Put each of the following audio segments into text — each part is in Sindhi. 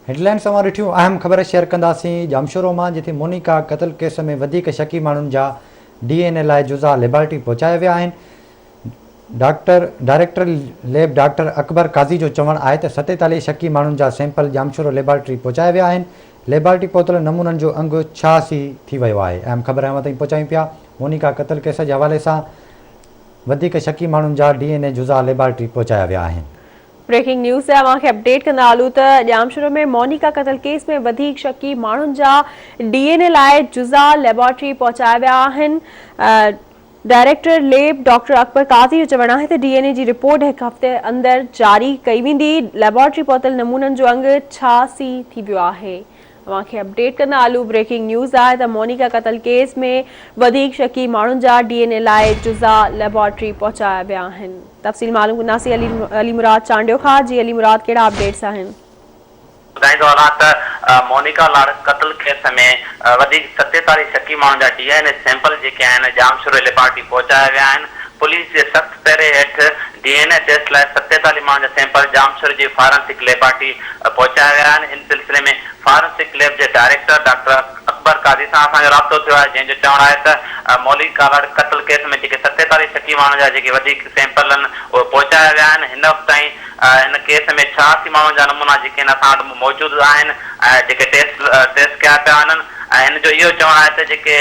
هيڊلائنس اوهان ڏٺيون، اهم خبر شيئر ڪنداسين ڄامشورو مان جتي مونيڪا قتل ڪيس ۾ وڌيڪ شڪي ماڻهن جا ڊي اين اي لاء جزا ليبارٽري پهچايا ويا آهن. Doctor director lab doctor Akbar Qazi جو چوڻ آهي ته 47 شڪي ماڻهن جا سيمپل ڄامشورو ليبارٽري پهچايا ويا آهن، ليبارٽري پهتل نمونن جو انگ 86 ٿي ويو آهي. اهم خبر اوهان تائين پهچايون پيا مونيڪا قتل ڪيس جي حوالي سان وڌيڪ شڪي ماڻهن جا ڊي اين اي جزا ليبارٽري پهچايا ويا آهن. بريڪنگ نيوز تي اوهان کي اپڊيٽ ڪندا هلون ته ڄامشورو ۾ مونيڪا قتل ڪيس ۾ وڌيڪ شڪي ماڻهن جا ڊي اين اي لاء جزا ليبارٽري پهچايا ويا آهن. ڊائريڪٽر ليب ڊاڪٽر اڪبر قاضي جو چوڻ آهي ته ڊي اين اي جي رپورٽ هڪ هفتي اندر جاري ڪئي ويندي، ليبارٽري پهتل نمونن جو انگ 86 ٿي ويو آهي. اوهان کي اپڊيٽ ڪندا هلون بريڪنگ نيوز آهي ته مونيڪا قتل ڪيس ۾ وڌيڪ شڪي ماڻهن جا ڊي اين اي لاء جزا ليبارٽري پهچايا ويا آهن. تفصيل معلوم ڪنداسين علي علي مراد چانڊيو کان جي علي مراد ڪهڙا اپڊيٽس آهن. ٻڌائيندو هلان ته مونيڪا لاڙڪ قتل ڪيس ۾ وڌيڪ 47 شڪي ماڻهن جا ڊي اين اي سيمپل جيڪي آهن ڄامشوري ليبارٽري پهچايا ويا آهن پوليس جي سخت پهري هيٺ ڊي اين اي ٽيسٽ لاء 47 ماڻهن جا سيمپل ڄامشوري جي فارنسڪ ليبارٽري پهچايا ويا آهن ان سلسلي ۾ فارنسڪ ليب جي ڊائريڪٽر ڊاڪٽر اڪبر قاضي سان اسان جو رابطو ٿيو آهي جنهن جو چوڻ آهي ته مولوي ڪالاڙ قتل ڪيس ۾ جيڪي 47 شڪي ماڻهن جا جيڪي وڌيڪ سيمپل آهن اهي پهچايا ويا آهن هن وقت تائين هن ڪيس ۾ 86 ماڻهن جا نمونا جيڪي آهن اسان وٽ موجود آهن ۽ جيڪي ٽيسٽ ٽيسٽ ڪيا پيا وڃن ۽ هن جو اهو چوڻ آهي ته جيڪي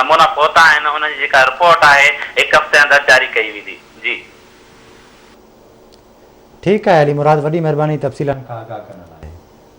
نمونا پهتا آهن انهن جي جيڪا رپورٽ آهي هڪ هفتي اندر جاري ڪئي ويندي. جي. ٺيڪ آهي علي مراد وڏي مهرباني تفصيلن کان آگاهه ڪرڻ لاء.